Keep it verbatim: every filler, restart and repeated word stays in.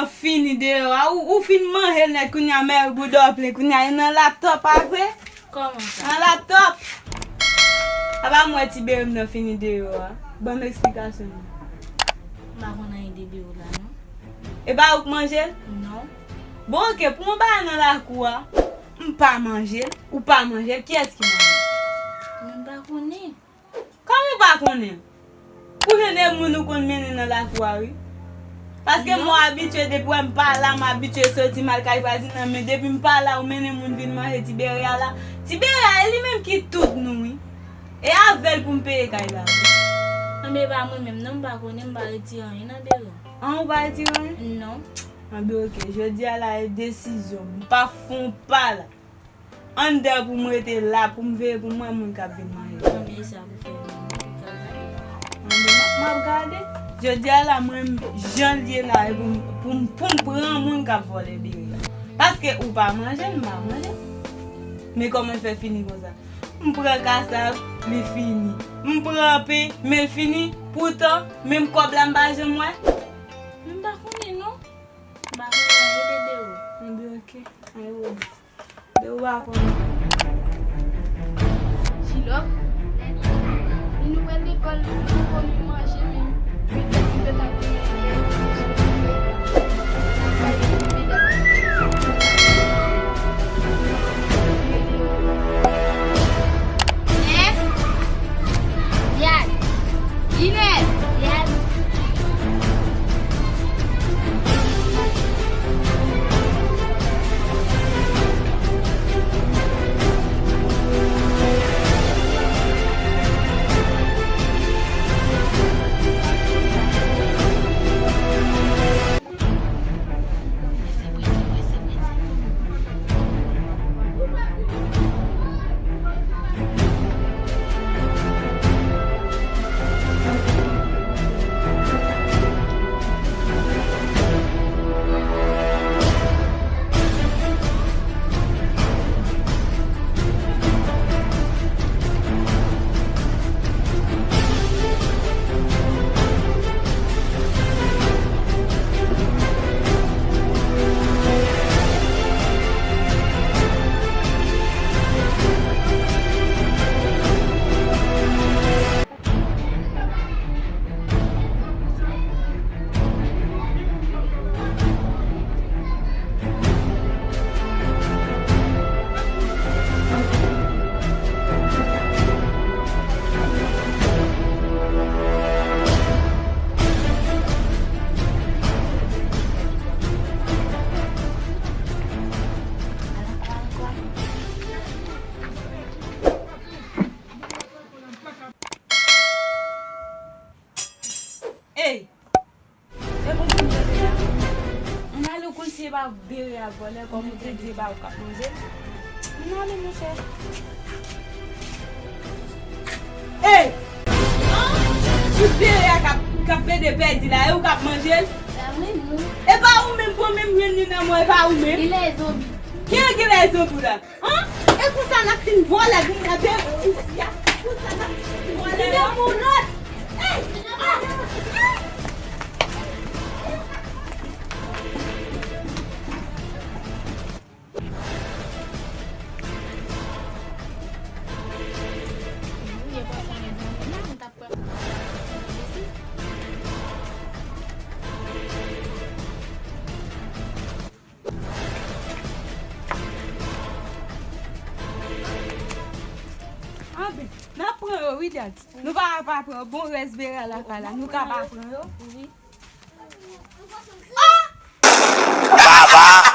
Fini deyò a, ou, ou fin manje l nèt, kounye a mèri bouda w plen, kounye a li nan laptòp a vre. Kòman sa? Nan laptòp. Apa m wè ti bebe m nan fini deyò a. Ban m eksplikasyon nan. M pa konn anyen de bebe w la, non. E pa ou k manje l? Non. Bon, oke, pou yon bagay nan lakou a, m pa manje l, ou pa manje l, kiyès ki manje l? Mwen pa konnen. Kòman w pa konnen? Ou jwenn de moun ou konn mennen nan lakou a, wi. Paske mwen abitye, depi wè m pa la, m abitye soti m al kay vwazin nan, men depi m pa la, ou mennen moun vin manje ti bere a la. Ti bere a, e li menm ki tout nou, wi. E avè l pou m peye kay la, wi. Anben, e pa mwen menm, non, m pa konnen, m pa retire anyen nan bere a. An, ou pa retire anyen? Non. Anben, oke, jodi a la, e desizyon. M pa fè yon pa la. Anndan pou m rete la, pou m veye pou m wè moun k ap vin manje. Anben, e sa pou fè, m ap gade. Anben, m ap, m ap gade. Jodi a la, mwen, jan l ye la, e pou m, pou m, pou m pran moun k ap vòlè bere a. Paske ou pa manje l, m pa manje l. Men kòman l fè fini konsa? M pran kasav, li fini. M pran pen, men l fini. Poutan, menm kòb la, m pa janm wè. M pa konnen, non. M pa konnen anyen de bere. Anben, oke. Anyen, Wodi. De ou pa konnen. Ti lòk, li nou wè lekòl, nou konn manje, men petèt li te ta konnen. Nèf, yad, inèd, yad. Ey! E bon pou m tande la. Ann ale, ou konn si e pa bere a vòlè, kòm ou te di e pa ou k ap manje l. Ann ale, monchè. Ey! Tout bere a k ap, k ap plede pèdi la, e ou k ap manje l? E pa ou menm, bon, menm jwenn li nan mò, e pa ou menm? Genlè e zonbi. Kijan genlè e zonbi la? An? E konsa n ap fin vòlè, vin gade isi a. Konsa n ap fin vòlè yo. Li vin pou lòt. Ey! Ah! Ah! Anben, n ap pran yo, wi, Dad. Nou pa, pa pran bon rès bere a lakay la. Nou ka pa pran yo? Wi. Ah! Baba